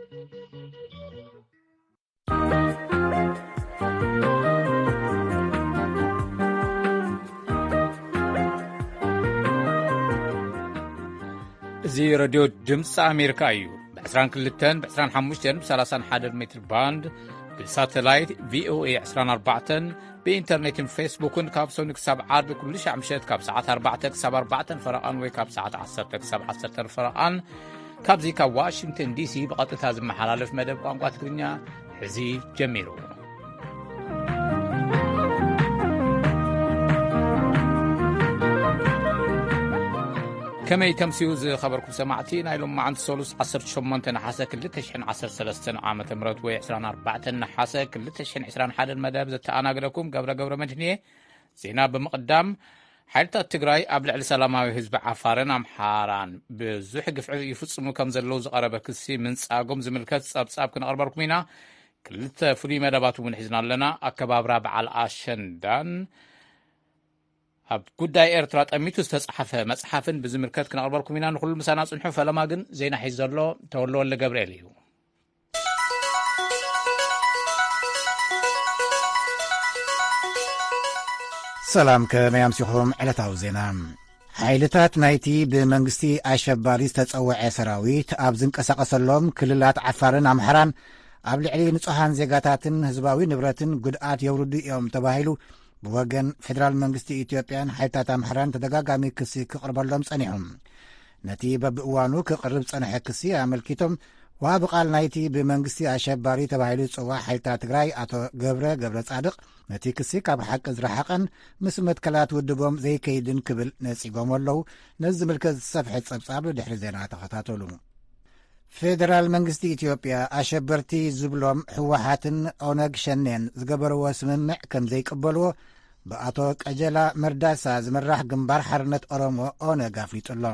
እዚ ረድዮ ድምፂ ኣሜሪካ እዩ። ብ22፣ ብ25፣ ብ31 ሜትር ባንድ፣ ብሳተላይት ቪኦኤ 24፣ ብኢንተርኔትን ፌስቡክን ካብ ሰኑይ ክሳብ ዓርቢ ኩሉ ሻዕ ምሸት ካብ ሰዓት ኣርባዕተ ክሳብ ኣርባዕተን ፈረቓን ወይ ካብ ሰዓት ዓሰርተ ክሳብ ዓሰርተ ፈረቓን ካብዚ ካብ ዋሽንግተን ዲሲ ብቐጥታ ዝመሓላለፍ መደብ ቋንቋ ትግርኛ ሕዚ ጀሚሩ። ከመይ ተምስዩ ዝኸበርኩም ሰማዕቲ፣ ናይ ሎማዓንቲ ሰሉስ ዓሰርተ ሸሞንተ ነሓሰ ክልተ ሽሕን ዓሰርተ ሰለስተን ዓመተ ምህረት ወይ ዕስራን ኣርባዕተን ነሓሰ ክልተ ሽሕን ዕስራን ሓደን መደብ ዘተኣናግደኩም ገብረ ገብረ መድህን እየ። ዜና ብምቕዳም፣ ሓይልታት ትግራይ ኣብ ልዕሊ ሰላማዊ ህዝቢ ዓፋርን ኣምሓራን ብዙሕ ግፍዒ ይፍጽሙ ከም ዘለዉ ዝቐረበ ክሲ ምንጻጎም ዝምልከት ጸብጻብ ክነቕርበልኩም ኢና። ክልተ ፍሉይ መደባት እውን ሒዝና ኣለና። ኣከባብራ በዓል ኣሸንዳን ኣብ ጉዳይ ኤርትራ ጠሚቱ ዝተጻሕፈ መጽሓፍን ብዝምልከት ክነቕርበልኩም ኢና። ንኹሉ ምሳና ጽንሑ። ፈለማ ግን ዜና ሒዙ ዘሎ ተወልደ ወልደ ገብርኤል እዩ። ሰላም፣ ከመይ ኣምሲኹም? ዕለታዊ ዜና። ሓይልታት ናይቲ ብመንግስቲ ኣሸባሪ ዝተጸውዐ ሰራዊት ኣብ ዝንቀሳቐሰሎም ክልላት ዓፋርን ኣምሓራን ኣብ ልዕሊ ንጹሃን ዜጋታትን ህዝባዊ ንብረትን ጉድኣት የውርዱ እዮም ተባሂሉ ብወገን ፌደራል መንግስቲ ኢትዮጵያን ሓይልታት ኣምሓራን ተደጋጋሚ ክሲ ክቕርበሎም ጸኒሑ። ነቲ በብእዋኑ ክቕርብ ጸንሐ ክሲ ኣመልኪቶም፣ ወሃቢ ቃል ናይቲ ብመንግስቲ ኣሸባሪ ተባሂሉ ዝጽዋዕ ሓይልታት ትግራይ ኣቶ ገብረ ገብረ ጻድቕ፣ ነቲ ክሲ ካብ ሓቂ ዝረሓቐን ምስ መትከላት ውድቦም ዘይከይድን ክብል ነጺጎም ኣለዉ። ነዚ ዝምልከት ዝሰፍሐ ጸብጻብ ድሕሪ ዜና ተኸታተሉ። ፌደራል መንግስቲ ኢትዮጵያ ኣሸበርቲ ዝብሎም ህወሓትን ኦነግ ሸኔን ዝገበርዎ ስምምዕ ከም ዘይቅበልዎ ብኣቶ ቀጀላ መርዳሳ ዝምራሕ ግንባር ሓርነት ኦሮሞ፣ ኦነግ፣ ኣፍሊጡ ኣሎ።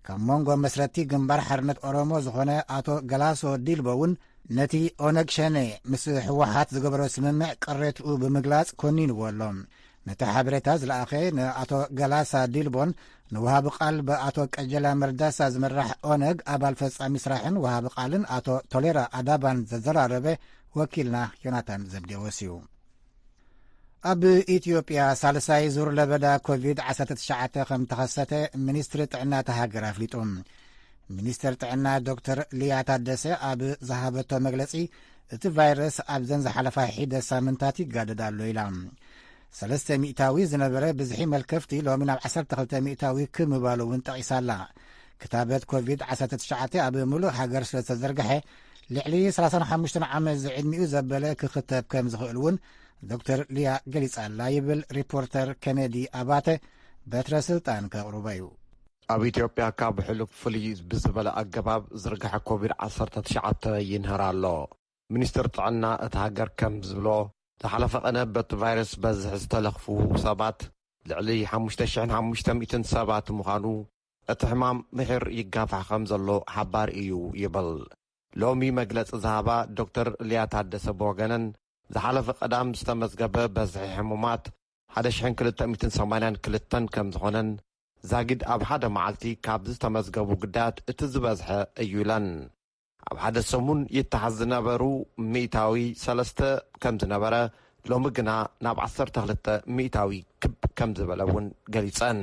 ካብ መንጎ መስረቲ ግንባር ሓርነት ኦሮሞ ዝኾነ ኣቶ ገላሶ ዲልቦ እውን ነቲ ኦነግ ሸኔ ምስ ህወሓት ዝገበሮ ስምምዕ ቅሬትኡ ብምግላጽ ኮኒንዎ ኣሎ። ነቲ ሓበሬታ ዝለኣኸ ንኣቶ ገላሳ ዲልቦን ንወሃቢ ቃል ብኣቶ ቀጀላ መርዳሳ ዝምራሕ ኦነግ ኣባል ፈጻሚ ስራሕን ወሃቢ ቃልን ኣቶ ቶሌራ ኣዳባን ዘዘራረበ ወኪልና ዮናታን ዘብዴዎስ እዩ። ኣብ ኢትዮጵያ ሳልሳይ ዙር ለበዳ ኮቪድ ዓሰርተ ትሽዓተ ከም ተኸሰተ ሚኒስትሪ ጥዕና እታ ሃገር ኣፍሊጡ። ሚኒስትር ጥዕና ዶክተር ሊያ ታደሰ ኣብ ዝሃበቶ መግለጺ፣ እቲ ቫይረስ ኣብዘን ዝሓለፋ ሒደት ሳምንታት ይጋደድ ኣሎ ኢላ። ሰለስተ ሚእታዊ ዝነበረ ብዝሒ መልከፍቲ ሎሚ ናብ ዓሰርተ ክልተ ሚእታዊ ክብ ምባሉ እውን ጠቒሳ ኣላ። ክታበት ኮቪድ ዓሰርተ ትሽዓተ ኣብ ምሉእ ሃገር ስለ ዝተዘርግሐ፣ ልዕሊ ሰላሳን ሓሙሽተን ዓመት ዝዕድሚኡ ዘበለ ክኽተብ ከም ዝኽእል እውን ዶክተር ሊያ ገሊጻ ኣላ ይብል ሪፖርተር ኬነዲ ኣባተ በትረ ስልጣን ከቕርቦ እዩ። ኣብ ኢትዮጵያ ካብ ሕሉፍ ፍሉይ ብዝበለ ኣገባብ ዝርግሐ ኮቪድ ዓሰርተ ትሽዓተ ይንህር ኣሎ። ሚኒስትር ጥዕና እታ ሃገር ከም ዝብሎ፣ ዝሓለፈ ቀነ በቲ ቫይረስ በዝሒ ዝተለኽፉ ሰባት ልዕሊ ሓሙሽተ ሽሕን ሓሙሽተ ሚእትን ሰባት ምዃኑ፣ እቲ ሕማም ምሒር ይጋፋሕ ከም ዘሎ ሓባር እዩ ይብል። ሎሚ መግለጺ ዝሃባ ዶክተር ሊያ ታደሰ ብወገነን፣ ዝሓለፈ ቀዳም ዝተመዝገበ በዝሒ ሕሙማት ሓደ ሽሕን ክልተ ሚእትን ሰማንያን ክልተን ከም ዝኾነን፣ ዛጊድ ኣብ ሓደ መዓልቲ ካብ ዝተመዝገቡ ግዳያት እቲ ዝበዝሐ እዩ ኢለን። ኣብ ሓደ ሰሙን ይተሓዝ ዝነበሩ ሚእታዊ ሰለስተ ከም ዝነበረ፣ ሎሚ ግና ናብ ዓሰርተ ክልተ ሚእታዊ ክብ ከም ዝበለ እውን ገሊጸን።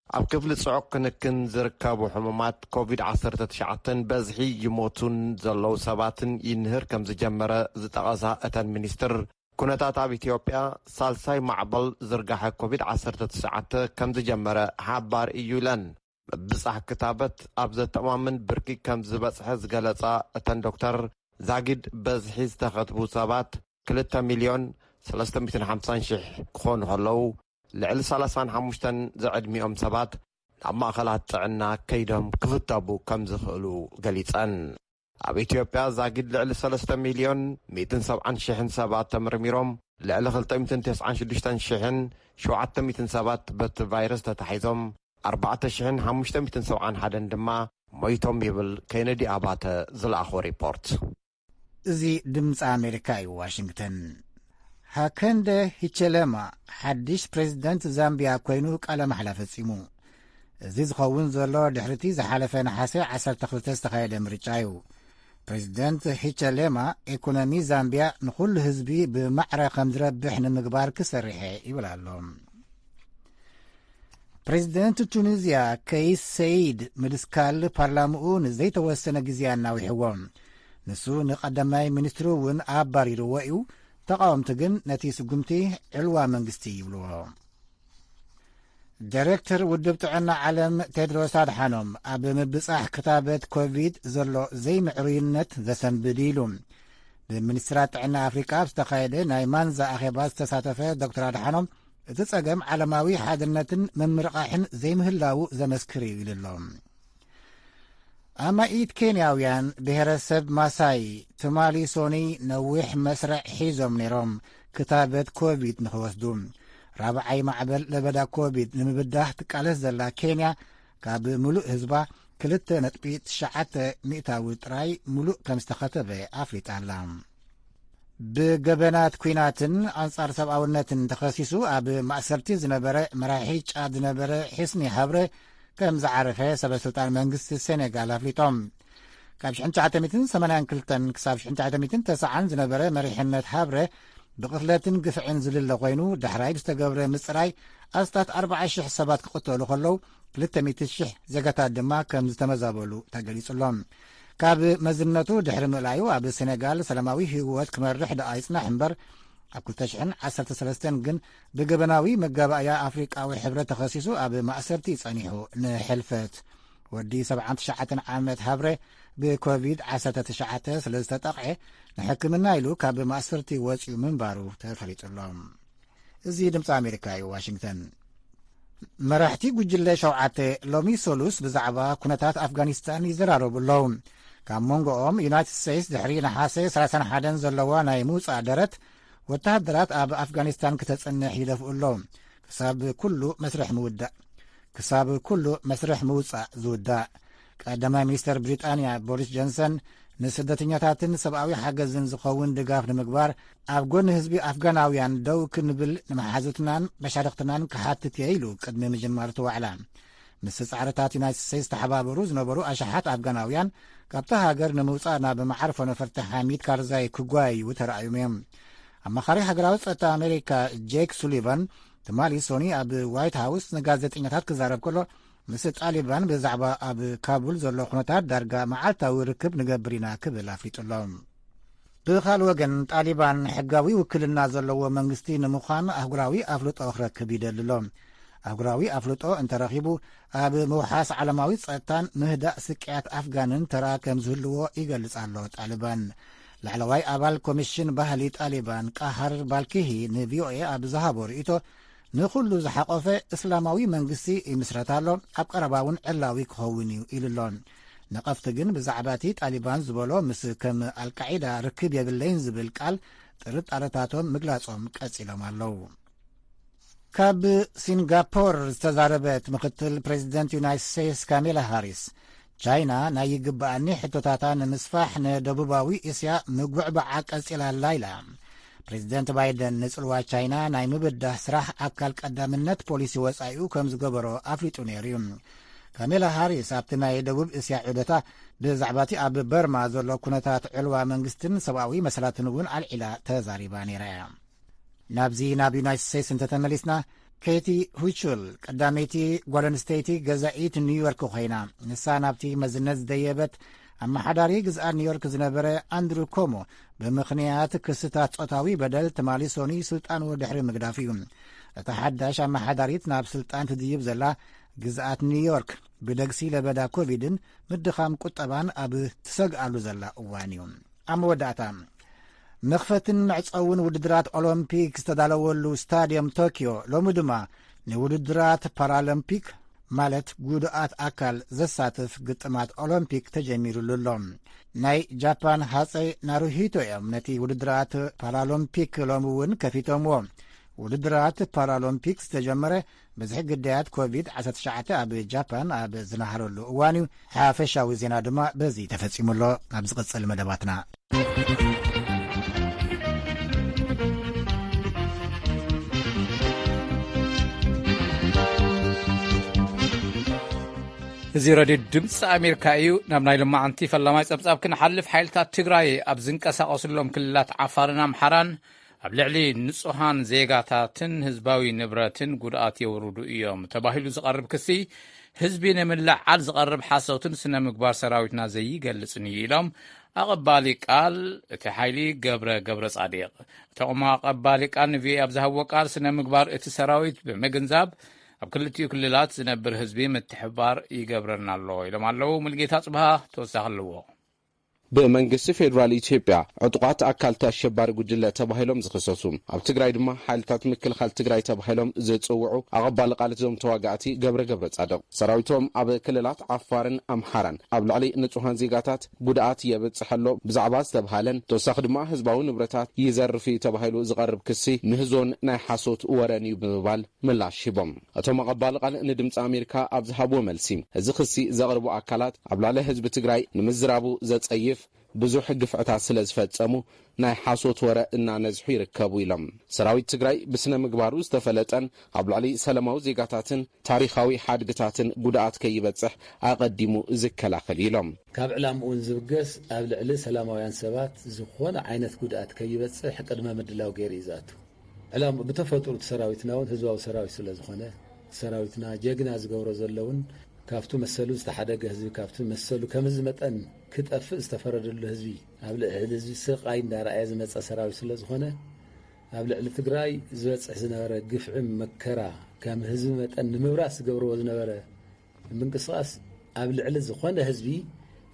ኣብ ክፍሊ ጽዑቕ ክንክን ዝርከቡ ሕሙማት ኮቪድ ዓሰርተ ትሽዓተን በዝሒ ይሞቱን ዘለዉ ሰባትን ይንህር ከም ዝጀመረ ዝጠቐሳ እተን ሚኒስትር፣ ኩነታት ኣብ ኢትዮጵያ ሳልሳይ ማዕበል ዝርጋሐ ኮቪድ ዓሰርተ ትሽዓተ ከም ዝጀመረ ሓባር እዩ ኢለን። ምብጻሕ ክታበት ኣብ ዘተማምን ብርኪ ከም ዝበጽሐ ዝገለጻ እተን ዶክተር፣ ዛጊድ በዝሒ ዝተኸትቡ ሰባት ክልተ ሚልዮን ሰለስተ ሚእትን ሓምሳን ሽሕ ክኾኑ ከለዉ፣ ልዕሊ ሰላሳን ሓሙሽተን ዝዕድሚኦም ሰባት ናብ ማእኸላት ጥዕና ከይዶም ክኽተቡ ከም ዝኽእሉ ገሊጸን። ኣብ ኢትዮጵያ ዛጊድ ልዕሊ ሰለስተ ሚልዮን ሚእትን ሰብዓን ሽሕን ሰባት ተመርሚሮም፣ ልዕሊ ክልተ ሚእትን ተስዓን ሽዱሽተን ሽሕን ሸውዓተ ሚእትን ሰባት በቲ ቫይረስ ተታሒዞም፣ ኣርባዕተ ሽሕን ሓሙሽተ ሚእትን ሰብዓን ሓደን ድማ ሞይቶም ይብል ኬነዲ ኣባተ ዝለኣኾ ሪፖርት። እዚ ድምፂ ኣሜሪካ እዩ፣ ዋሽንግተን። ሃከንደ ሂቸለማ ሓድሽ ፕሬዚደንት ዛምቢያ ኮይኑ ቃለ ማሕላ ፈጺሙ። እዚ ዝኸውን ዘሎ ድሕሪቲ ዝሓለፈ ነሓሰ ዓሰርተ ክልተ ዝተኻየደ ምርጫ እዩ። ፕሬዚደንት ሂቸሌማ፣ ኢኮኖሚ ዛምቢያ ንኹሉ ህዝቢ ብማዕረ ከም ዝረብሕ ንምግባር ክሰርሐ ይብል ኣሎ። ፕሬዚደንት ቱኒዝያ ከይስ ሰይድ ምድስካል ፓርላምኡ ንዘይተወሰነ ግዜ ኣናዊሕዎ። ንሱ ንቐዳማይ ሚኒስትሩ እውን ኣባሪርዎ እዩ። ተቓወምቲ ግን ነቲ ስጉምቲ ዕልዋ መንግስቲ ይብልዎ። ዳይሬክተር ውድብ ጥዕና ዓለም ቴድሮስ ኣድሓኖም፣ ኣብ ምብጻሕ ክታበት ኮቪድ ዘሎ ዘይምዕሩይነት ዘሰንብድ ኢሉ። ብሚኒስትራት ጥዕና ኣፍሪቃ ኣብ ዝተኻየደ ናይ ማንዛ ኣኼባ ዝተሳተፈ ዶክተር ኣድሓኖም፣ እቲ ጸገም ዓለማዊ ሓድነትን ምምርቓሕን ዘይምህላዉ ዘመስክር እዩ ኢሉ ኣሎ። ኣማኢት ኬንያውያን ብሄረሰብ ማሳይ ትማሊ ሶኒ ነዊሕ መስርዕ ሒዞም ነይሮም፣ ክታበት ኮቪድ ንኽወስዱ። ራብዓይ ማዕበል ለበዳ ኮቪድ ንምብዳህ ትቃለስ ዘላ ኬንያ፣ ካብ ምሉእ ህዝባ ክልተ ነጥቢ ትሽዓተ ሚእታዊ ጥራይ ምሉእ ከም ዝተኸተበ ኣፍሊጣ ኣላ። ብገበናት ኲናትን ኣንጻር ሰብኣውነትን ተኸሲሱ ኣብ ማእሰርቲ ዝነበረ መራሒ ጫድ ዝነበረ ሒስኒ ሃብረ ከም ዝዓረፈ ሰበ ስልጣን መንግስቲ ሴኔጋል ኣፍሊጦም። ካብ ሽሕን ትሽዓተ ሚእትን ሰማንያን ክልተን ክሳብ ሽሕን ትሽዓተ ሚእትን ተስዓን ዝነበረ መሪሕነት ሃብረ ብቕትለትን ግፍዕን ዝልለ ኮይኑ፣ ዳሕራይ ብዝተገብረ ምጽራይ ኣስታት ኣርባዓ ሽሕ ሰባት ክቕተሉ ከለዉ፣ ክልተ ሚእቲ ሽሕ ዜጋታት ድማ ከም ዝተመዛበሉ ተገሊጹ ኣሎ። ካብ መዝነቱ ድሕሪ ምእላዩ ኣብ ሴኔጋል ሰላማዊ ህይወት ክመርሕ ደኣ ይጽናሕ እምበር፣ ኣብ ክልተ ሽሕን ዓሰርተ ሰለስተን ግን ብገበናዊ መጋባእያ ኣፍሪቃዊ ሕብረት ተኸሲሱ ኣብ ማእሰርቲ ጸኒሑ ንሕልፈት። ወዲ ሰብዓን ትሽዓተን ዓመት ሃብረ ብኮቪድ ዓሰርተ ትሽዓተ ስለ ዝተጠቕዐ፣ ንሕክምና ኢሉ ካብ ማእሰርቲ ወጺኡ ምንባሩ ተፈሊጡ ኣሎ። እዚ ድምፂ ኣሜሪካ እዩ፣ ዋሽንግተን። መራሕቲ ጉጅለ ሸውዓተ ሎሚ ሰሉስ ብዛዕባ ኩነታት ኣፍጋኒስታን ይዘራረቡ ኣለዉ። ካብ መንጎኦም ዩናይትድ ስቴትስ ድሕሪ ነሓሰ ሰላሳን ሓደን ዘለዋ ናይ ምውፃእ ደረት፣ ወተሃደራት ኣብ ኣፍጋኒስታን ክተፅንሕ ይደፍኡ ኣለዉ። ክሳብ ኩሉ መስርሕ ምውዳእ ክሳብ ኩሉ መስርሕ ምውፃእ ዝውዳእ። ቀዳማይ ሚኒስተር ብሪጣንያ ቦሪስ ጆንሰን፣ ንስደተኛታትን ሰብኣዊ ሓገዝን ዝኸውን ድጋፍ ንምግባር ኣብ ጎኒ ህዝቢ ኣፍጋናውያን ደው ክንብል ንመሓዙትናን መሻርኽትናን ክሓትት እየ ኢሉ ቅድሚ ምጅማር እቲ ዋዕላ። ምስ ጻዕርታት ዩናይትድ ስቴትስ ተሓባበሩ ዝነበሩ ኣሽሓት ኣፍጋናውያን፣ ካብታ ሃገር ንምውጻእ ናብ መዓርፎ ነፈርቲ ሓሚድ ካርዛይ ክጓየዩ ተራእዮም እዮም። ኣማኻሪ ሃገራዊ ጸጥታ ኣሜሪካ ጄክ ሱሊቫን ትማሊ ሶኒ ኣብ ዋይት ሃውስ ንጋዜጠኛታት ክዛረብ ከሎ፣ ምስ ጣሊባን ብዛዕባ ኣብ ካቡል ዘሎ ኩነታት ዳርጋ መዓልታዊ ርክብ ንገብር ኢና ክብል ኣፍሊጡ ኣሎ። ብኻልእ ወገን፣ ጣሊባን ሕጋዊ ውክልና ዘለዎ መንግስቲ ንምዃን ኣህጉራዊ ኣፍልጦ ክረክብ ይደሊ ኣሎ። ኣህጉራዊ ኣፍልጦ እንተረኺቡ፣ ኣብ ምውሓስ ዓለማዊ ጸጥታን ምህዳእ ስቅያት ኣፍጋንን ተራ ከም ዝህልዎ ይገልጽ ኣሎ ጣሊባን። ላዕለዋይ ኣባል ኮሚሽን ባህሊ ጣሊባን ቃሃር ባልኪሂ ንቪኦኤ ኣብ ዝሃቦ ርእይቶ፣ ንኹሉ ዝሓቖፈ እስላማዊ መንግስቲ ይምስረት ኣሎ፣ ኣብ ቀረባ እውን ዕላዊ ክኸውን እዩ ኢሉ ኣሎ። ነቐፍቲ ግን ብዛዕባ እቲ ጣሊባን ዝበሎ ምስ ከም ኣልቃዒዳ ርክብ የብለይን ዝብል ቃል ጥርጣረታቶም ምግላጾም ቀጺሎም ኣለዉ። ካብ ሲንጋፖር ዝተዛረበት ምክትል ፕሬዚደንት ዩናይትድ ስቴትስ ካሜላ ሃሪስ፣ ቻይና ናይ ይግባኣኒ ሕቶታታ ንምስፋሕ ንደቡባዊ እስያ ምጉዕባዓ ቀጺላ ኣላ ኢላ። ፕሬዚደንት ባይደን ንጽልዋ ቻይና ናይ ምብዳህ ስራሕ ኣካል ቀዳምነት ፖሊሲ ወጻኢኡ ከም ዝገበሮ ኣፍሊጡ ነይሩ እዩ። ካሜላ ሃሪስ ኣብቲ ናይ ደቡብ እስያ ዑደታ ብዛዕባ እቲ ኣብ በርማ ዘሎ ኩነታት ዕልዋ መንግስትን ሰብኣዊ መሰላትን እውን ኣልዒላ ተዛሪባ ነይራ እያ። ናብዚ ናብ ዩናይትድ ስቴትስ እንተተመሊስና፣ ኬቲ ሁቹል ቀዳመይቲ ጓል ኣንስተይቲ ገዛኢት ኒውዮርክ ኮይና፣ ንሳ ናብቲ መዝነት ዝደየበት ኣመሓዳሪ ግዝኣት ኒውዮርክ ዝነበረ ኣንድሩ ኮሞ ብምኽንያት ክስታት ጾታዊ በደል ትማሊ ሶኒ ስልጣኑ ድሕሪ ምግዳፉ እዩ። እታ ሓዳሽ ኣመሓዳሪት ናብ ስልጣን ትድይብ ዘላ ግዝኣት ኒውዮርክ ብደግሲ ለበዳ ኮቪድን ምድኻም ቁጠባን ኣብ ትሰግኣሉ ዘላ እዋን እዩ። ኣብ መወዳእታ፣ መኽፈትን መዕጸውን ውድድራት ኦሎምፒክ ዝተዳለወሉ ስታድየም ቶኪዮ ሎሚ ድማ ንውድድራት ፓራሎምፒክ፣ ማለት ጉዱኣት ኣካል ዘሳትፍ ግጥማት ኦሎምፒክ ተጀሚሩሉ ኣሎ። ናይ ጃፓን ሃጸይ ናሩሂቶ እዮም ነቲ ውድድራት ፓራሎምፒክ ሎሚ እውን ከፊቶምዎ። ውድድራት ፓራሎምፒክ ዝተጀመረ፣ ብዝሒ ግዳያት ኮቪድ ዓሰርተ ትሽዓተ ኣብ ጃፓን ኣብ ዝነሃረሉ እዋን እዩ። ሓፈሻዊ ዜና ድማ በዚ ተፈጺሙ ኣሎ። ኣብ ዝቕጽል መደባትና። እዚ ረድዮ ድምፂ ኣሜሪካ እዩ። ናብ ናይ ሎማዓንቲ ፈላማይ ጸብጻብ ክንሓልፍ፣ ሓይልታት ትግራይ ኣብ ዝንቀሳቐስሎም ክልላት ዓፋርን ኣምሓራን ኣብ ልዕሊ ንጹሃን ዜጋታትን ህዝባዊ ንብረትን ጉድኣት የውርዱ እዮም ተባሂሉ ዝቐርብ ክሲ፣ ህዝቢ ንምልዓል ዝቐርብ ሓሶትን ስነ ምግባር ሰራዊትና ዘይገልጽን እዩ ኢሎም ኣቐባሊ ቃል እቲ ሓይሊ ገብረ ገብረ ጻዲቕ። እቶም ኣቐባሊ ቃል ንቪኦኤ ኣብ ዝሃብዎ ቃል፣ ስነ ምግባር እቲ ሰራዊት ብምግንዛብ ኣብ ክልቲኡ ክልላት ዝነብር ህዝቢ ምትሕብባር ይገብረና ኣሎ ኢሎም ኣለዉ። ሙልጌታ ጽብሃ ተወሳኺ ኣለዎ። ብመንግስቲ ፌዴራል ኢትዮጵያ ዕጡቓት ኣካልቲ ኣሸባሪ ጉጅለ ተባሂሎም ዝኽሰሱ፣ ኣብ ትግራይ ድማ ሓይልታት ምክልኻል ትግራይ ተባሂሎም ዝጽውዑ ኣቐባሊ ቃል እዞም ተዋጋእቲ ገብረ ገብረ ጻድቕ፣ ሰራዊቶም ኣብ ክልላት ዓፋርን ኣምሓራን ኣብ ልዕሊ ንጹሃን ዜጋታት ጉድኣት የብጽሐ ኣሎ ብዛዕባ ዝተብሃለን፣ ተወሳኺ ድማ ህዝባዊ ንብረታት ይዘርፍ እዩ ተባሂሉ ዝቐርብ ክሲ ምህዞን ናይ ሓሶት ወረን እዩ ብምባል ምላሽ ሂቦም። እቶም ኣቐባሊ ቃል ንድምፂ ኣሜሪካ ኣብ ዝሃብዎ መልሲ፣ እዚ ክሲ ዘቕርቡ ኣካላት ኣብ ልዕሊ ህዝቢ ትግራይ ንምዝራቡ ዘጸይፍ ብዙሕ ግፍዕታት ስለ ዝፈጸሙ፣ ናይ ሓሶት ወረ እናነዝሑ ይርከቡ ኢሎም። ሰራዊት ትግራይ ብስነ ምግባሩ ዝተፈለጠን ኣብ ልዕሊ ሰላማዊ ዜጋታትን ታሪኻዊ ሓድግታትን ጉድኣት ከይበጽሕ ኣቐዲሙ ዝከላኸል እዩ ኢሎም። ካብ ዕላምኡ እውን ዝብገስ ኣብ ልዕሊ ሰላማውያን ሰባት ዝኾነ ዓይነት ጉድኣት ከይበጽሕ ቅድመ ምድላው ገይሩ እዩ ዝኣቱ። ዕላም ብተፈጥሩ እቲ ሰራዊትና እውን ህዝባዊ ሰራዊት ስለ ዝኾነ፣ ሰራዊትና ጀግና ዝገብሮ ዘለውን ካብቱ መሰሉ ዝተሓደገ ህዝቢ፣ ካብቱ መሰሉ ከም ህዝቢ መጠን ክጠፍእ ዝተፈረደሉ ህዝቢ፣ ኣብ ልዕሊ ህዝቢ ስቃይ እንዳረኣየ ዝመፀ ሰራዊት ስለ ዝኾነ፣ ኣብ ልዕሊ ትግራይ ዝበፅሕ ዝነበረ ግፍዒ መከራ ከም ህዝቢ መጠን ንምብራስ ዝገብርዎ ዝነበረ ምንቅስቃስ ኣብ ልዕሊ ዝኾነ ህዝቢ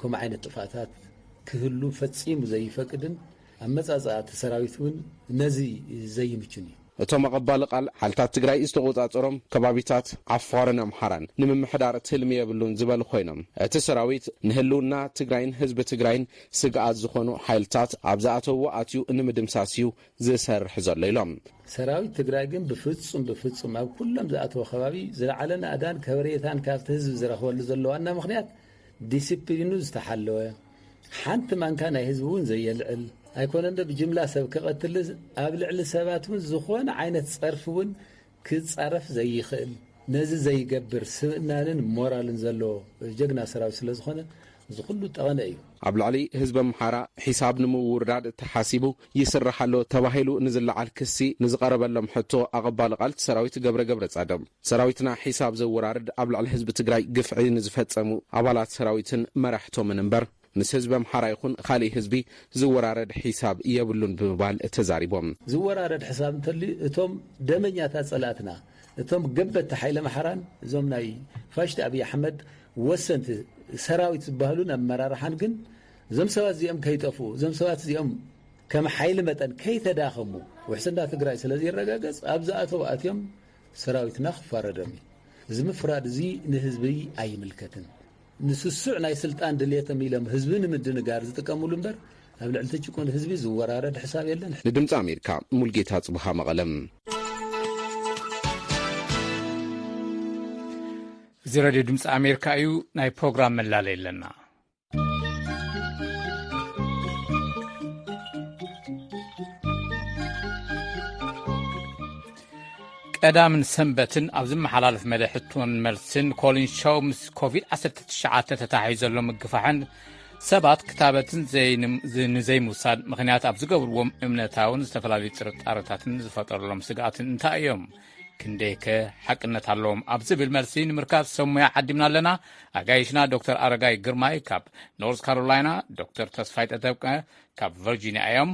ከምኡ ዓይነት ጥፍኣታት ክህሉ ፈጺሙ ዘይፈቅድን ኣመጻጽኣ እቲ ሰራዊት እውን ነዚ ዘይምቹን እዩ። እቶም ኣቐባሊ ቃል ሓይልታት ትግራይ ዝተቆጻጸሮም ከባቢታት ዓፋርን ኣምሓራን ንምምሕዳር ትልሚ የብሉን ዝበሉ ኮይኖም፣ እቲ ሰራዊት ንህልውና ትግራይን ህዝቢ ትግራይን ስግኣት ዝኾኑ ሓይልታት ኣብ ዝኣተውዎ ኣትዩ ንምድምሳስ እዩ ዝሰርሕ ዘሎ ኢሎም። ሰራዊት ትግራይ ግን ብፍጹም ብፍጹም ኣብ ኩሎም ዝኣተወ ከባቢ ዝለዓለ ናእዳን ከበሬታን ካብቲ ህዝቢ ዝረኽበሉ ዘሎ ዋና ምኽንያት ዲሲፕሊኑ ዝተሓለወ፣ ሓንቲ ማንካ ናይ ህዝቢ እውን ዘየልዕል ኣይኮነን ዶ ብጅምላ ሰብ ክቐትል፣ ኣብ ልዕሊ ሰባት እውን ዝኾነ ዓይነት ጸርፊ እውን ክጻረፍ ዘይኽእል፣ ነዚ ዘይገብር ስብእናንን ሞራልን ዘለዎ ጀግና ሰራዊት ስለ ዝኾነ እዚ ኩሉ ጠቐነ እዩ። ኣብ ልዕሊ ህዝቢ ኣምሓራ ሒሳብ ንምውርዳድ ተሓሲቡ ይስራሕ ኣሎ ተባሂሉ ንዝለዓል ክሲ ንዝቐረበሎም ሕቶ ኣቐባሊ ቃል ሰራዊት ገብረ ገብረ ጻድቕ፣ ሰራዊትና ሒሳብ ዘወራርድ ኣብ ልዕሊ ህዝቢ ትግራይ ግፍዒ ንዝፈጸሙ ኣባላት ሰራዊትን መራሕቶምን እምበር ምስ ህዝቢ ኣምሓራ ይኹን ካሊእ ህዝቢ ዝወራረድ ሒሳብ የብሉን ብምባል ተዛሪቦም። ዝወራረድ ሕሳብ እንተልዩ እቶም ደመኛታት ጸላእትና፣ እቶም ገበቲ ሓይለ ኣምሓራን እዞም ናይ ፋሽቲ ኣብይ ኣሕመድ ወሰንቲ ሰራዊት ዝበሃሉን ኣመራርሓን ግን እዞም ሰባት እዚኦም ከይጠፍኡ፣ እዞም ሰባት እዚኦም ከም ሓይሊ መጠን ከይተዳኸሙ፣ ውሕስና ትግራይ ስለ ዘይረጋገጽ ኣብ ዝኣተው ኣትዮም ሰራዊትና ክፋረዶም እዩ። እዚ ምፍራድ እዚ ንህዝቢ ኣይምልከትን። ንስሱዕ ናይ ስልጣን ድልየቶም ኢሎም ህዝቢ ንምድንጋር ዝጥቀምሉ እምበር ኣብ ልዕሊ እቲ ጭቁን ህዝቢ ዝወራረድ ሕሳብ የለን። ንድምፂ ኣሜሪካ ሙልጌታ ጽብሃ መቐለም። እዚ ሬድዮ ድምፂ ኣሜሪካ እዩ። ናይ ፕሮግራም መላለይ ኣለና። ቀዳምን ሰንበትን ኣብ ዝመሓላለፍ መደብ ሕቶን መልስን ኮሊን ሾው ምስ ኮቪድ ዓሰርተ ትሽዓተ ተታሒዙ ዘሎ ምግፋሕን ሰባት ክታበትን ዘይንም-፣ ዝ-፣ ንዘይምውሳድ ምኽንያት ኣብ ዝገብርዎም እምነታውን ዝተፈላለዩ ጥርጣረታትን ዝፈጠረሎም ስግኣትን እንታይ እዮም? ክንደይከ ሓቅነት ኣለዎም? ኣብ ዝብል መልሲ ንምርካብ ሰብ ሞያ ዓዲምና ኣለና። ኣጋይሽና ዶክተር ኣረጋይ ግርማይ ካብ ኖርዝ ካሮላይና፣ ዶክተር ተስፋይ ተጠብቀ ካብ ቨርጂኒያ እዮም።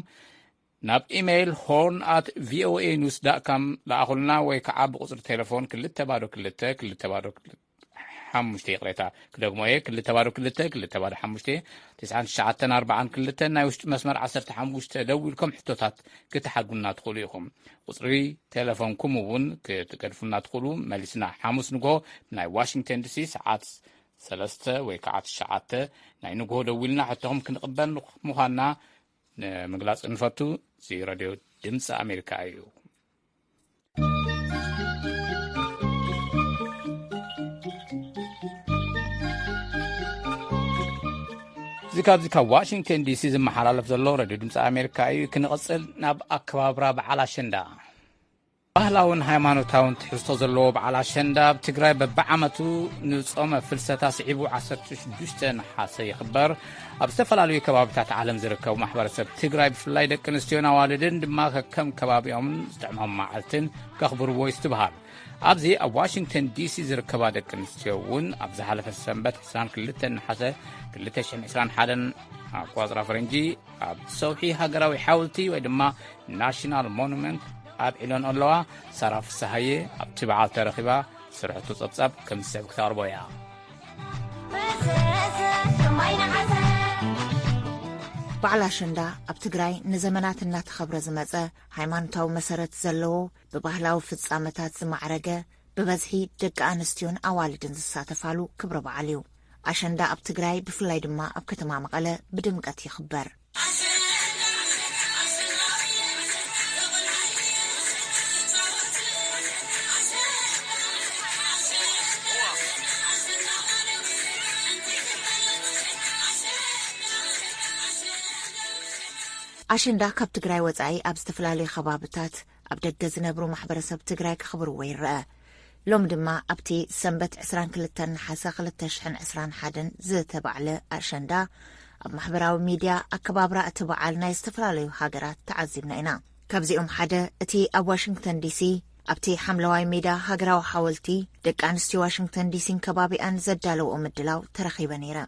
ናብ ኢሜይል ሆርን ኣት ቪኦኤ ኒውስ ዳት ካም ለኣኹልና ወይ ከዓ ብቁፅሪ ቴሌፎን ክልተ ባዶ ክልተ ክልተ ባዶ ሓሙሽተ፣ ይቕሬታ፣ ክደግሞ እየ፣ ክልተ ባዶ ክልተ ክልተ ባዶ ሓሙሽተ፣ ትስዓን ትሽዓተን ኣርባዓን ክልተን፣ ናይ ውሽጢ መስመር ዓሰርተ ሓሙሽተ ደዊልኩም ሕቶታት ክትሓጉልና ትኽእሉ ኢኹም። ቁፅሪ ቴሌፎንኩም እውን ክትገድፉልና ትኽእሉ። መሊስና ሓሙስ ንግሆ ናይ ዋሽንግተን ዲሲ ሰዓት ሰለስተ ወይ ከዓ ትሽዓተ ናይ ንግሆ ደዊልና ሕቶኹም ክንቕበል ምዃንና ንምግላጽ እንፈቱ። እዚ ሬድዮ ድምፂ ኣሜሪካ እዩ። እዚ ካብዚ ካብ ዋሽንግተን ዲሲ ዝመሓላለፍ ዘሎ ሬድዮ ድምፂ ኣሜሪካ እዩ። ክንቕፅል ናብ ኣከባብራ በዓል ኣሸንዳ። ባህላውን ሃይማኖታውን ትሕዝቶ ዘለዎ በዓል ኣሸንዳ ኣብ ትግራይ በብዓመቱ ንጾመ ፍልሰታ ስዒቡ ዓሰርተ ሽዱሽተ ነሓሰ ይኽበር። ኣብ ዝተፈላለዩ ከባብታት ዓለም ዝርከቡ ማሕበረሰብ ትግራይ፣ ብፍላይ ደቂ ኣንስትዮን ኣዋልድን ድማ ከከም ከባቢኦምን ዝጥዕሞም መዓልትን ከኽብርዎ ይስትብሃል። ኣብዚ ኣብ ዋሽንግተን ዲሲ ዝርከባ ደቂ ኣንስትዮ እውን ኣብ ዝሓለፈ ሰንበት ዕስራን ክልተን ነሓሰ ክልተ ሽሕን ዕስራን ሓደን ኣቋጽራ ፈረንጂ ኣብ ሰውሒ ሃገራዊ ሓወልቲ ወይ ድማ ናሽናል ሞኑመንት ኣብ ዒሎን ኣለዋ። ሳራ ፍስሃየ ኣብቲ በዓል ተረኺባ ስርሕቱ ጸብጻብ ከም ዝስዕብ ክተቕርቦ እያ። በዓል ኣሸንዳ ኣብ ትግራይ ንዘመናት እናተኸብረ ዝመጸ፣ ሃይማኖታዊ መሰረት ዘለዎ፣ ብባህላዊ ፍጻመታት ዝማዕረገ፣ ብበዝሒ ደቂ ኣንስትዮን ኣዋልድን ዝሳተፋሉ ክብረ በዓል እዩ። ኣሸንዳ ኣብ ትግራይ፣ ብፍላይ ድማ ኣብ ከተማ መቐለ ብድምቀት ይኽበር። ኣሸንዳ ካብ ትግራይ ወጻኢ ኣብ ዝተፈላለዩ ከባብታት ኣብ ደገ ዝነብሩ ማሕበረሰብ ትግራይ ከኽብርዎ ይረአ። ሎሚ ድማ ኣብቲ ሰንበት ዕስራን ክልተን ነሓሰ ክልተ ሽሕን ዕስራን ሓደን ዝተባዕለ ኣሸንዳ፣ ኣብ ማሕበራዊ ሚድያ ኣከባብራ እቲ በዓል ናይ ዝተፈላለዩ ሃገራት ተዓዚብና ኢና። ካብዚኦም ሓደ እቲ ኣብ ዋሽንግተን ዲሲ ኣብቲ ሓምለዋይ ሜዳ ሃገራዊ ሓወልቲ ደቂ ኣንስትዮ ዋሽንግተን ዲሲን ከባቢኣን ዘዳለውኦ ምድላው ተረኺበ ነይረ።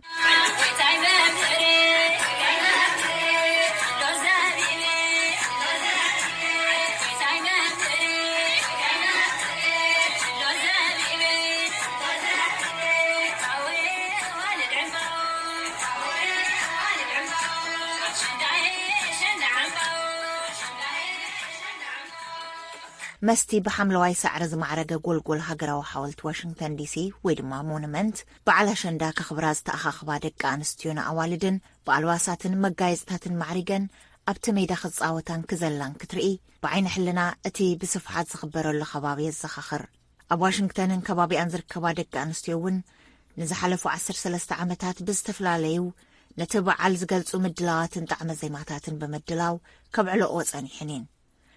መስቲ ብሓምለዋይ ሳዕሪ ዝማዕረገ ጎልጎል ሃገራዊ ሓወልቲ ዋሽንግተን ዲሲ ወይ ድማ ሞኑመንት በዓል ኣሸንዳ ከኽብራ ዝተኣኻኽባ ደቂ ኣንስትዮን ኣዋልድን ብኣልባሳትን መጋየፅታትን ማዕሪገን ኣብቲ ሜዳ ክፃወታን ክዘላን ክትርኢ ብዓይኒ ሕልና እቲ ብስፍሓት ዝኽበረሉ ከባቢ የዘኻኽር። ኣብ ዋሽንግተንን ከባቢኣን ዝርከባ ደቂ ኣንስትዮ እውን ንዝሓለፉ ዓሰርተ ሰለስተ ዓመታት ብዝተፈላለዩ ነቲ በዓል ዝገልፁ ምድላዋትን ጣዕመ ዜማታትን ብምድላው ከብዕልኦ ጸኒሐን እየን።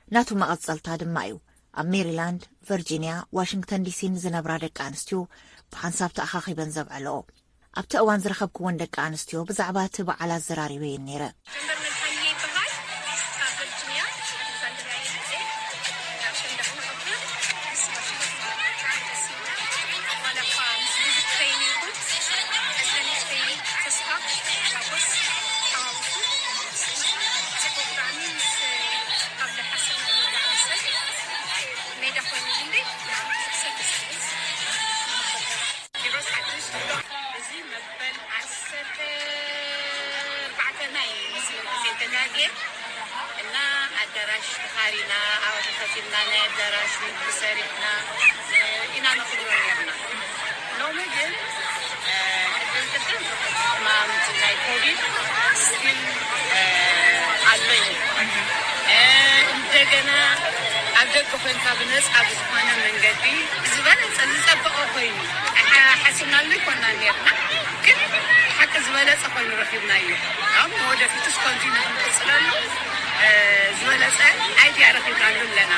ናቱ መቐጸልታ ድማ እዩ ኣብ ሜሪላንድ፣ ቨርጂንያ፣ ዋሽንግተን ዲሲን ዝነብራ ደቂ ኣንስትዮ ብሓንሳብ ተኣኻኺበን ዘብዕልኦ። ኣብቲ እዋን ዝረኸብክወን ደቂ ኣንስትዮ ብዛዕባ እቲ በዓል ኣዘራሪበየን ነይረ። ጀንበር መድሃንየ ይበሃል። ካብ ቨርጂንያ፣ ኣሌክዛንድሪያ እየ መፅእ። ኣሸንዳ ከኽብር ምስ ዋሽንግተን ብጣዕሚ ደስ ይብለኒ። ዋላ እኳ ምስ ብዙሕ ከይነ ይኹን፣ ሕዚ ንእሽተይ ተስፋ፣ ሓጎስ፣ ሓዋውሱ፣ ጽቡቕ ብጣዕሚ ምስ ካብ ዝሓሰብናዮ ብጣዕሚ ሰብ ሜዳ ኮይኑ እንዴ፣ ብጣዕሚ ብዙሕ ሰብ ደስ ይብል። ኪሮስ ሓድሽ፣ እዚ መበል ዓሰርተ ኣርባዕተ ናይ ምስ ዘይተጋግየ እና ኣዳራሽ ተኻሪና፣ ኣብኡ ከፊልና ናይ ኣዳራሽ ምግቢ ሰሪሕና ኢና ነኽብሮ ነርና። ሎሚ ግን፣ እ፣ ቅድም ቅድም ሕማም ናይ ኮቪድ ስቲል፣ እ፣ ኣሎ እዩ። እ፣ እንደገና ኣብ ደገ ኮንካ ብነጻ ብዝኾነ መንገዲ ዝበለጸ ዝጸበቐ ኮይኑ ሓ-፣ ሓሲብናሉ ይኮና ነርና። ግን ሓቂ ዝበለጸ ኮይኑ ረኺብናዮ። ኣብ ወደፊትስ ኮንቲኑ ክንቅጽለሉ፣ እ፣ ዝበለጸ ኣይድያ ረኺብናሉ ኣለና።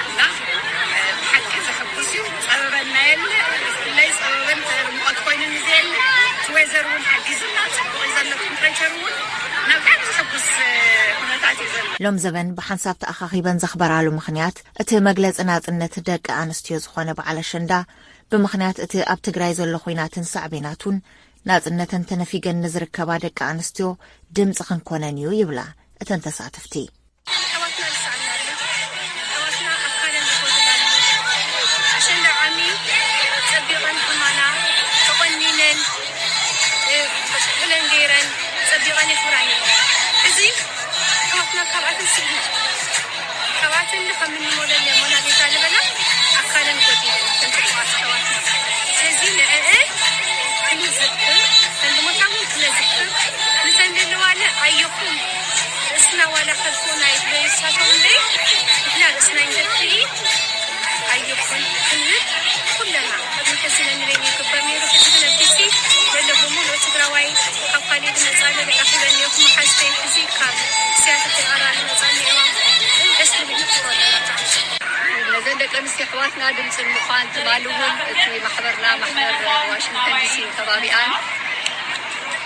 እና፣ እ፣ ብሓቂ ዘሐጉስ እዩ። ጸበበና የለ፣ ብፍላይ ጸበበን ሙቐት ኮይኑ ንዘየለ፣ እቲ ዌዘር እውን ሓጊዙና፣ ጽቡቕ እዩ ዘሎ፣ ቴምፕሬቸር እውን እና ብጣዕሚ ዘሐጉስ፣ እ፣ ኩነታት እዩ ዘሎ። ሎም ዘበን ብሓንሳብ ተኣኻኺበን ዘኽበራሉ ምኽንያት እቲ መግለጺ ናጽነት ደቂ ኣንስትዮ ዝኾነ በዓል ኣሸንዳ፣ ብምኽንያት እቲ ኣብ ትግራይ ዘሎ ኹናትን ሳዕቤናቱን ናጽነተን ተነፊገን ንዝርከባ ደቂ ኣንስትዮ ድምጺ ክንኮነን እዩ ይብላ እተን ተሳተፍቲ። ኣሕዋትና ዝሰኣናሉ፣ ኣሕዋትና ኣካለን ዝጎደላሉ፣ ኣሸንዳ ዓሚ ጸቢቐን ቁናና ተቆኒነን፣ እ፣ ብለን ገይረን ጸቢቐን የኽብራን እየን። እዚ ኣሕዋትና ካብኣተን ስእሊ፣ ካብኣተን ከም እንሞለል ሞናሊዛ ዝበላ ኣካለን ጎዲለን፣ እተን ጽቡቓት ኣሕዋትና። ስለዚ ንዕእን ክንዝክር፣ እተን ዝሞታ እውን ክነዝክር፣ ምሳን ዘለዋለ ኣየኹም ርእስና ዋላ ከልፎና ይብሎ ይሳተው እምበይ፣ ንሕና ርእስና ይንደፍኢ ኣየኹም ክንብል ኩለና ቅድሚ ሕዚ ነንበይን ይግበር ነይሩ። ሕዚ ግን ኣብ ዲሲ ዘሎ ብምሉእ ትግራዋይ ካብ ካልእ ዝመጻ ለለ ረኺበ ነይርኩ መሓዝተይ። ሕዚ ካብ ሲያትል ተቐራኒ መጻ ነይዋ። ደስ ዝብል ይፍሮ ኣለና። ነዚ ደቂ ኣንስትዮ ኣሕዋትና ድምፂ ንምዃን ትማሊ እውን እቲ ማሕበርና ማሕበር ዋሽንግተን ዲሲ ከባቢኣን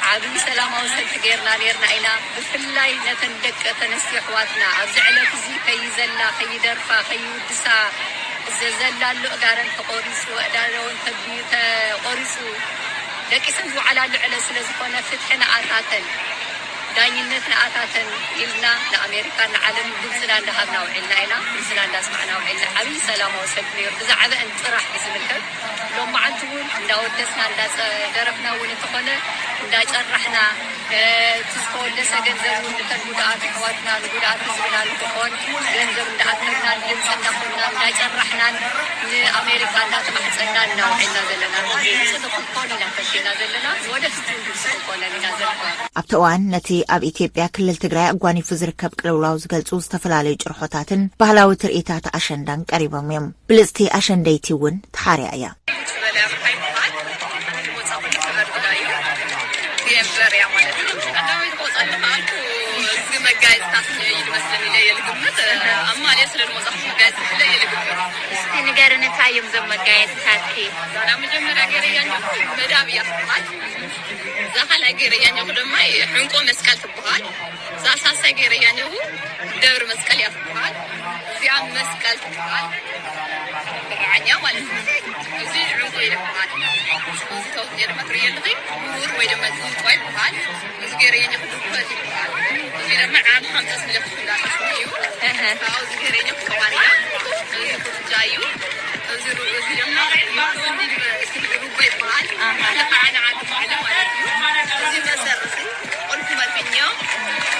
ዓብዪ ሰላማዊ ሰልፊ ጌርና ኔርና ኢና። ብፍላይ ነተን ደቂ ተነስትዮ ኣሕዋትና ኣብዚ ዕለት እዚ ከይዘላ ከይደርፋ ከይውድሳ ዘዘላሉ ኣእጋረን ተቆሪፁ ኣእዳረውን ተቢ ተቆሪፁ ደቂሰን ዝውዓላሉ ዕለት ስለ ዝኾነ ፍትሒ ንኣታተን ዳኝነት ንኣታተን ኢልና ንኣሜሪካን ንዓለምን ድምፅና እንዳሃብና ውዒልና ኢና። ድምፅና እንዳስማዕና ውዒልና። ዓብዪ ሰላማዊ ሰልፊ ነይሩ። ብዛዕበአን ጥራሕ ብዝምልከት ሎማዓንቲ እውን እንዳወደስና እንዳደረፍና እውን እንተኾነ እንዳጨራሕና እቲ ዝተወደሰ ገንዘብ እውን ንተን ጉድኣት ኣሕዋትና ንጉድኣት ህዝብና ንክኾን ገንዘብ እንዳኣከብና ድምፂ እንዳኾንና እንዳጨራሕናን ንኣሜሪካ እንዳተማሕፀናን ኢና ውዒልና ዘለና። ድምፂ ንክኾን ኢና ተኪና ዘለና። ወደፊት እውን ድምፂ ክንኮነን ኢና ዘለና። ኣብቲ እዋን ነቲ ኣብ ኢትዮጵያ ክልል ትግራይ ኣጓኒፉ ዝርከብ ቅልውላው ዝገልፁ ዝተፈላለዩ ጭርሖታትን ባህላዊ ትርኢታት ኣሸንዳን ቀሪቦም እዮም። ብልፅቲ ኣሸንደይቲ እውን ተሓርያ እያ። ዝበለ ኣብርሃ ይበሃል። ወፃ ኩሉ ክበርብዳ እዩ። የንበር እያ ማለት እዩ። ቀዳማይ ዝወፀሉ ከኣልኩ እዚ መጋየፅታት እዩ ዝመስለኒ ኢለ እየ ዝግምት። ኣብ ማልያ ስለ ዝወፃኹ መጋየፅታት ኢለ እየ ዝግምት። እስቲ ንገርኒ፣ እንታይ እዮም እዞም መጋየፅታትኪ? እዛ መጀመርያ ገይረያ እኒኹ መዳብ እያ ትበሃል። እዛ ካልኣይ ገይረያ እኒኹ ድማ ሕንቆ መስቀል ትበሃል። እዛ ሳልሳይ ገይረያ እኒኹ ደብሪ መስቀል እያ ትበሃል። እዚኣ መስቀል ትበሃል። ብርዓኛ ማለት እዩ። እዚ ዕንቁ ይበሃል። እዚ ተውት ገይረ መትርዮ ኣለኺ፣ ብሩር ወይ ድማ እዚ ዕንቋይ ይበሃል። እዚ ገይረዮ እኒኹ ድኮት ይበሃል። እዚ ድማ ዓም ሓምሳ ሚሊዮን ሽኩላታ እዩ። እህ። ካብኡ እዚ ገይረዮ እኒኹ ተዋርያ። እዚ ኩርጃ እዩ። እዚ ሩ-፣ እዚ ድማ ሩባ ይበሃል። ኣሃ። ሓደ ከዓ ንዓዲ ባዕለ ማለት እዩ። እዚ መሰርሒ ቁልፊ መርፊ እኒኦ፣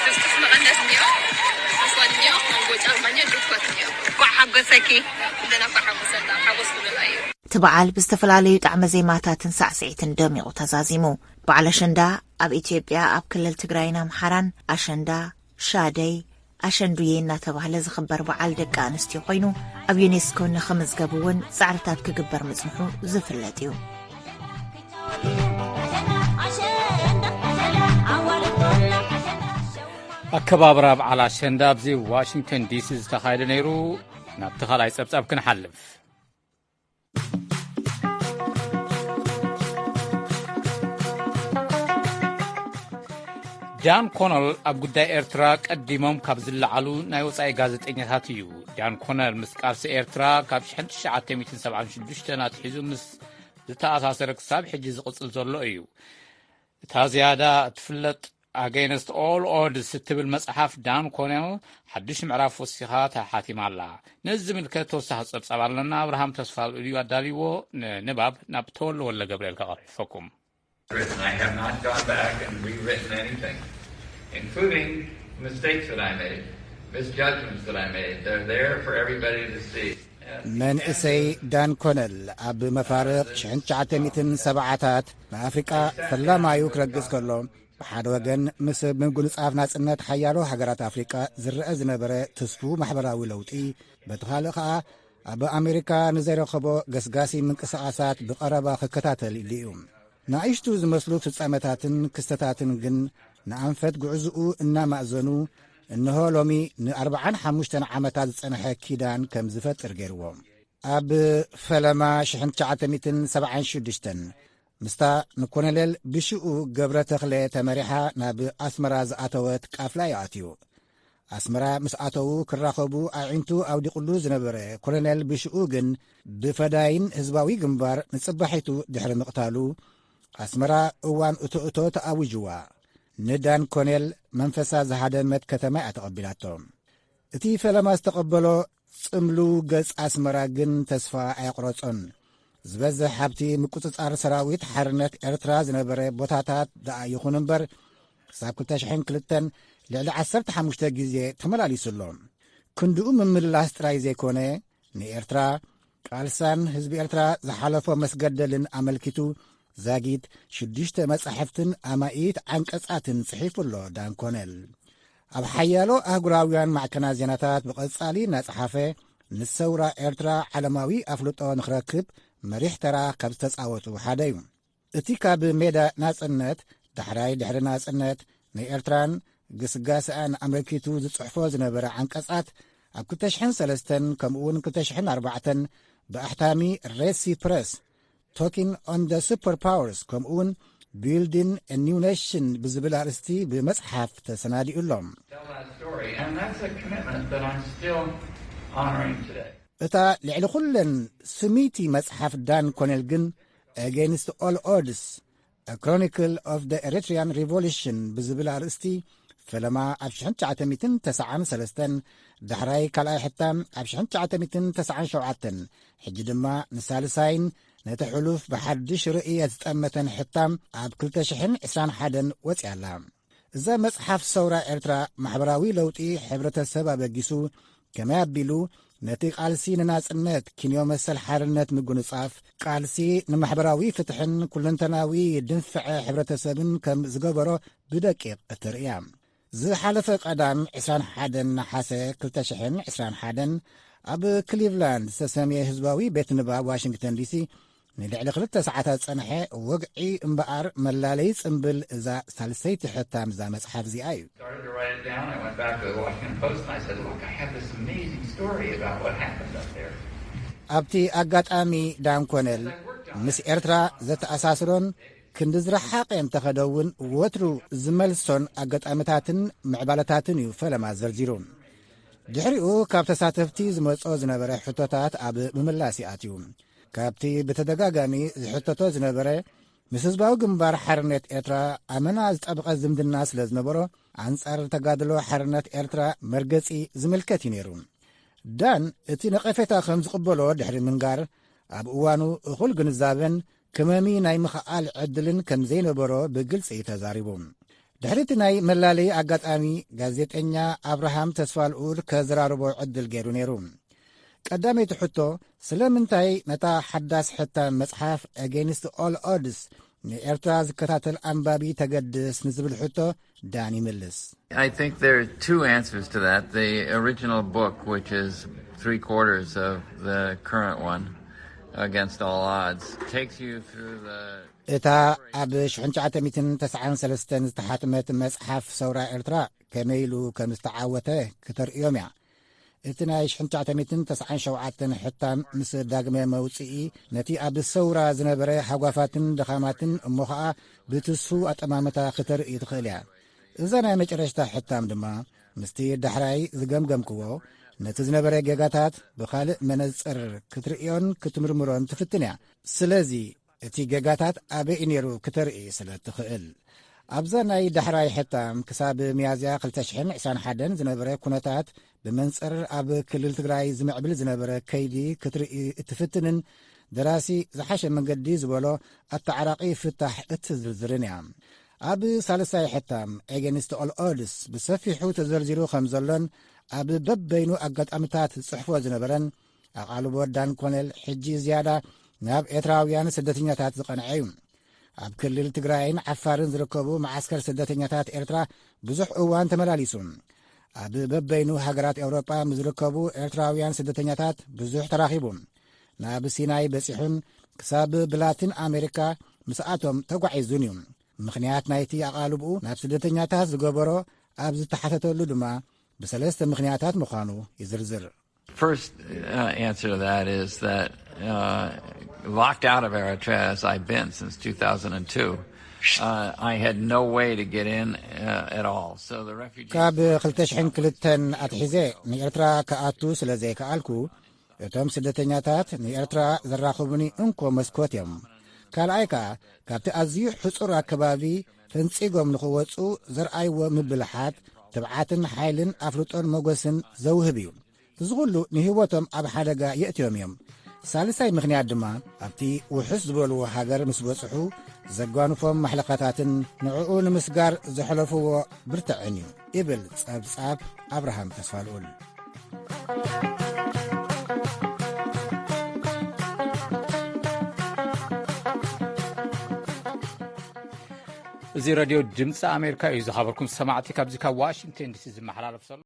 ፍስፍስ መቐነስ እኒኦ፣ ስልኮ እኒኦ፣ መንጎ ጫማ እኒኦ፣ ድኮት እኒኦ። እንኳዕ ሓጎሰኪ። ኩልና እንኳዕ ሓጎሰና። ሓጎስ ኩልና እዩ። እቲ በዓል ብዝተፈላለዩ ጣዕመ ዜማታትን ሳዕስዒትን ደሚቑ ተዛዚሙ። በዓል ኣሸንዳ ኣብ ኢትዮጵያ ኣብ ክልል ትግራይን ኣምሓራን ኣሸንዳ፣ ሻደይ፣ ኣሸንዱየ እናተባህለ ዝኽበር በዓል ደቂ ኣንስትዮ ኮይኑ፣ ኣብ ዩኔስኮ ንኽምዝገብ እውን ጻዕርታት ክግበር ምጽንሑ ዝፍለጥ እዩ። ኣከባብራ በዓል ኣሸንዳ ኣብዚ ዋሽንግተን ዲሲ ዝተኻየደ ነይሩ። ናብቲ ካልኣይ ጸብጻብ ክንሓልፍ። ዳን ኮነል ኣብ ጉዳይ ኤርትራ ቀዲሞም ካብ ዝለዓሉ ናይ ወጻኢ ጋዜጠኛታት እዩ። ዳን ኮነል ምስ ቃልሲ ኤርትራ ካብ ሽሕን ትሽዓተ ሚእትን ሰብዓን ሽዱሽተን ኣትሒዙ ምስ ዝተኣሳሰረ ክሳብ ሕጂ ዝቕጽል ዘሎ እዩ። እታ ዝያዳ እትፍለጥ ኣገይንስት ኦል ኦድስ እትብል መጽሓፍ ዳን ኮነል ሓድሽ ምዕራፍ ወሲኻ ተሓቲማ ኣላ። ነዚ ዝምልከት ተወሳኺ ጸብጻብ ኣለና። ኣብርሃም ተስፋልኡል እዩ ኣዳልይዎ። ንንባብ ናብ ተወልደ ወልደ ገብርኤል ከቐርብ ይፈኩም። I have not gone back and rewritten anything, including mistakes that I made, misjudgments that I made. They're there for everybody to see. መንእሰይ ዳን ኮነል ኣብ መፋርቕ ሽሕን ትሽዓተ ሚእትን ሰብዓታት ንኣፍሪቃ ፈላማዩ ክረግጽ ከሎ፣ ብሓደ ወገን ምስ ምጉንጻፍ ናጽነት ሓያሎ ሃገራት ኣፍሪቃ ዝረአ ዝነበረ ትስፉው ማሕበራዊ ለውጢ፣ በቲ ካልእ ከኣ ኣብ ኣሜሪካ ንዘይረኸቦ ገስጋሲ ምንቅስቓሳት ብቐረባ ክከታተል ኢሉ እዩ። ንኣሽቱ ዝመስሉ ፍጻመታትን ክስተታትን ግን ንኣንፈት ጉዕዝኡ እናማእዘኑ፣ እንሆ ሎሚ ንኣርብዓን ሓሙሽተን ዓመታት ዝጸንሐ ኪዳን ከም ዝፈጥር ገይርዎ። ኣብ ፈለማ ሽሕን ትሽዓተ ሚእትን ሰብዓን ሽዱሽተን ምስታ ንኮሎኔል ብሽኡ ገብረ ተኽለ ተመሪሓ ናብ ኣስመራ ዝኣተወት ቃፍላ እዩ ኣትዩ። ኣስመራ ምስ ኣተዉ ክራኸቡ ኣዒንቱ ኣውዲቑሉ ዝነበረ ኮሎኔል ብሽኡ ግን ብፈዳይን ህዝባዊ ግንባር ንጽባሒቱ ድሕሪ ምቕታሉ ኣስመራ እዋን እቶ እቶ ተኣዊጅዋ። ንዳን ኮኔል መንፈሳ ዝሃደመት ከተማ እያ ተቐቢላቶ። እቲ ፈለማ ዝተቐበሎ ጽምሉው ገጽ ኣስመራ ግን ተስፋ ኣየቑረጾን። ዝበዝሕ ሃብቲ ምቁጽጻር ሰራዊት ሓርነት ኤርትራ ዝነበረ ቦታታት ደኣ ይኹን እምበር፣ ክሳብ ክልተ ሽሕን ክልተን ልዕሊ ዓሰርተ ሓሙሽተ ግዜ ተመላሊሱ ኣሎ። ክንድኡ ምምላስ ጥራይ ዘይኮነ፣ ንኤርትራ ቃልሳን ህዝቢ ኤርትራ ዝሓለፎ መስገደልን ኣመልኪቱ ዛጊት ሽዱሽተ መጻሕፍትን ኣማኢት ዓንቀጻትን ጽሒፉ ኣሎ ዳን ኮነል። ኣብ ሓያሎ ኣህጉራውያን ማዕከናት ዜናታት ብቐጻሊ እናጸሓፈ፣ ንሰውራ ኤርትራ ዓለማዊ ኣፍልጦ ንኽረክብ መሪሕ ተራ ካብ ዝተጻወቱ ሓደ እዩ። እቲ ካብ ሜዳ ናጽነት፣ ዳሕራይ ድሕሪ ናጽነት፣ ንኤርትራን ግስጋሴኣን ኣመልኪቱ ዝጽሕፎ ዝነበረ ዓንቀጻት፣ ኣብ ክልተ ሽሕን ሰለስተን ከምኡ እውን ክልተ ሽሕን ኣርባዕተን ብኣሕታሚ ሬሲ ፕረስ፣ ቶኪን ኦን ደ ሱፐር ፓወርስ፣ ከምኡ እውን ቢልዲን ኒው ኔሽን ብዝብል ኣርእስቲ ብመጽሓፍ ተሰናዲኡ ኣሎ። Tell that story, and that's a commitment that I'm still honoring today. እታ ልዕሊ ኩለን ስምይቲ መጽሓፍ ዳን ኮኔል ግን፣ Against All Odds: A Chronicle of the Eritrean Revolution ብዝብል ኣርእስቲ፣ ፈለማ ኣብ ሽሕን ትሽዓተ ሚእትን ተስዓን ሰለስተን፣ ዳሕራይ ካልኣይ ሕታም ኣብ ሽሕን ትሽዓተ ሚእትን ተስዓን ሸውዓተን፣ ሕጂ ድማ ንሳልሳይን ነቲ ሕሉፍ ብሓድሽ ርእየ ዝጠመተን ሕታም ኣብ ክልተ ሽሕን ዕስራን ሓደን ወጺኣ ኣላ። እዛ መጽሓፍ ሰውራ ኤርትራ ማሕበራዊ ለውጢ ሕብረተሰብ ኣበጊሱ፣ ከመይ ኣቢሉ ነቲ ቃልሲ ንናጽነት፣ ክንዮ መሰል ሓርነት ምጉንጻፍ፣ ቃልሲ ንማሕበራዊ ፍትሕን ኩለንተናዊ ድንፍዐ ሕብረተሰብን ከም ዝገበሮ ብደቂቕ እተርእያ። ዝሓለፈ ቀዳም ዕስራን ሓደን ነሓሰ ክልተ ሽሕን ዕስራን ሓደን ኣብ ክሊቭላንድ ዝተሰምየ ህዝባዊ ቤት ንባብ ዋሽንግተን ዲሲ ንልዕሊ ክልተ ሰዓታት ዝጸንሐ ወግዒ እምበኣር፣ መላለዪ ጽምብል እዛ ሳልሰይቲ ሕታም እዛ መጽሓፍ እዚኣ እዩ። Started to write it down. I went back to the Washington Post and I said, "Look, I have this amazing story about what happened up there." ኣብቲ ኣጋጣሚ ዳን ኮነል ምስ ኤርትራ ዘተኣሳስሮን ክንዲ ዝረሓቐ እንተኸደ እውን ወትሩ ዝመልሶን ኣጋጣሚታትን ምዕባለታትን እዩ ፈለማ ዘርዚሩ። ድሕሪኡ ካብ ተሳተፍቲ ዝመጾ ዝነበረ ሕቶታት ኣብ ምምላስ ይኣትዩ። ካብቲ ብተደጋጋሚ ዝሕተቶ ዝነበረ ምስ ህዝባዊ ግንባር ሓርነት ኤርትራ ኣመና ዝጠብቐ ዝምድና ስለ ዝነበሮ፣ ኣንጻር ተጋድሎ ሓርነት ኤርትራ መርገጺ ዝምልከት እዩ ነይሩ። ዳን እቲ ነቐፌታ ከም ዝቕበሎ ድሕሪ ምንጋር፣ ኣብ እዋኑ እኹል ግንዛበን ክመሚ ናይ ምኽኣል ዕድልን ከም ዘይነበሮ ብግልጺ ተዛሪቡ። ድሕሪ እቲ ናይ መላለዪ ኣጋጣሚ፣ ጋዜጠኛ ኣብርሃም ተስፋልኡል ከዘራርቦ ዕድል ገይሩ ነይሩ። ቀዳመይቲ ሕቶ፣ ስለምንታይ ነታ ሓዳስ ሕታም መጽሓፍ Against All Odds ንኤርትራ ዝከታተል ኣንባቢ ተገድስ ንዝብል ሕቶ ዳን ይምልስ። I think there are two answers to that. The original book, which is three quarters of the current one, Against All Odds, takes you through the እታ ኣብ ሽሕን ትሽዓተ ሚእትን ተስዓን ሰለስተን ዝተሓትመት መጽሓፍ ሰውራ ኤርትራ ከመይ ኢሉ ከም ዝተዓወተ ክተርእዮም እያ። እቲ ናይ ሽሕን ትሽዓተ ሚእትን ተስዓን ሸውዓተን ሕታም ምስ ዳግመ መውጽኢ ነቲ ኣብ ሰውራ ዝነበረ ሃጓፋትን ድኻማትን እሞ ኸኣ ብትስፉው ኣጠማምታ ክተርኢ ትኽእል እያ። እዛ ናይ መጨረሽታ ሕታም ድማ ምስቲ ዳሕራይ ዝገምገምክዎ ነቲ ዝነበረ ጌጋታት ብኻልእ መነጽር ክትርእዮን ክትምርምሮን ትፍትን እያ። ስለዚ እቲ ጌጋታት ኣበይ እዩ ነይሩ ክተርኢ ስለ ትኽእል። ኣብዛ ናይ ዳሕራይ ሕታም ክሳብ ሚያዝያ ክልተ ሽሕን ዕስራን ሓደን ዝነበረ ኩነታት ብመንጽር ኣብ ክልል ትግራይ ዝምዕብል ዝነበረ ከይዲ ክትርኢ እትፍትንን ደራሲ ዝሓሸ መንገዲ ዝበሎ ኣተዓራቒ ፍታሕ እትዝርዝርን እያ። ኣብ ሳልሳይ ሕታም Against All Odds ብሰፊሑ ተዘርዚሩ ከም ዘሎን ኣብ በበይኑ ኣጋጣሚታት ዝጽሕፎ ዝነበረን ኣቓልቦ ዳን ኮነል ሕጂ ዝያዳ ናብ ኤርትራውያን ስደተኛታት ዝቐንዐ እዩ። ኣብ ክልል ትግራይን ዓፋርን ዝርከቡ መዓስከር ስደተኛታት ኤርትራ ብዙሕ እዋን ተመላሊሱ። ኣብ በበይኑ ሃገራት ኤውሮጳ ምስ ዝርከቡ ኤርትራውያን ስደተኛታት ብዙሕ ተራኺቡ። ናብ ሲናይ በጺሑን ክሳብ ብላቲን ኣሜሪካ ምስኣቶም ተጓዒዙን እዩ። ምኽንያት ናይቲ ኣቓልብኡ ናብ ስደተኛታት ዝገበሮ ኣብ ዝተሓተተሉ ድማ ብሰለስተ ምኽንያታት ምዃኑ ይዝርዝር። First uh, answer to that is that uh, locked out of Eritrea, as I've been since two thousand two, uh, I had no way to get in uh, at all. So the refugees. ካብ ክልተ ሽሕን ክልተን ኣትሒዘ ንኤርትራ ክኣቱ ስለ ዘይከኣልኩ፣ እቶም ስደተኛታት ንኤርትራ ዘራኽቡኒ እንኮ መስኮት እዮም። ካልኣይ ከኣ ካብቲ ኣዝዩ ሕጹር ኣከባቢ ፈንጺጎም ንኽወጹ ዘርኣይዎ ምብልሓት፣ ትብዓትን ሓይልን ኣፍልጦን መጎስን ዘውህብ እዩ። እዚ ኹሉ ንህይወቶም ኣብ ሓደጋ የእትዮም እዮም። ሳልሳይ ምኽንያት ድማ ኣብቲ ውሑስ ዝበልዎ ሃገር ምስ በጽሑ ዘጓንፎም ማሕለኻታትን ንዕኡ ንምስጋር ዘሕለፍዎ ብርትዕን እዩ ይብል ጸብጻብ ኣብርሃም ተስፋልኡል። እዚ ረድዮ ድምፂ ኣሜሪካ እዩ። ዝኸበርኩም ሰማዕቲ፣ ካብዚ ካብ ዋሽንግተን ዲሲ ዝመሓላለፍ ዘሎ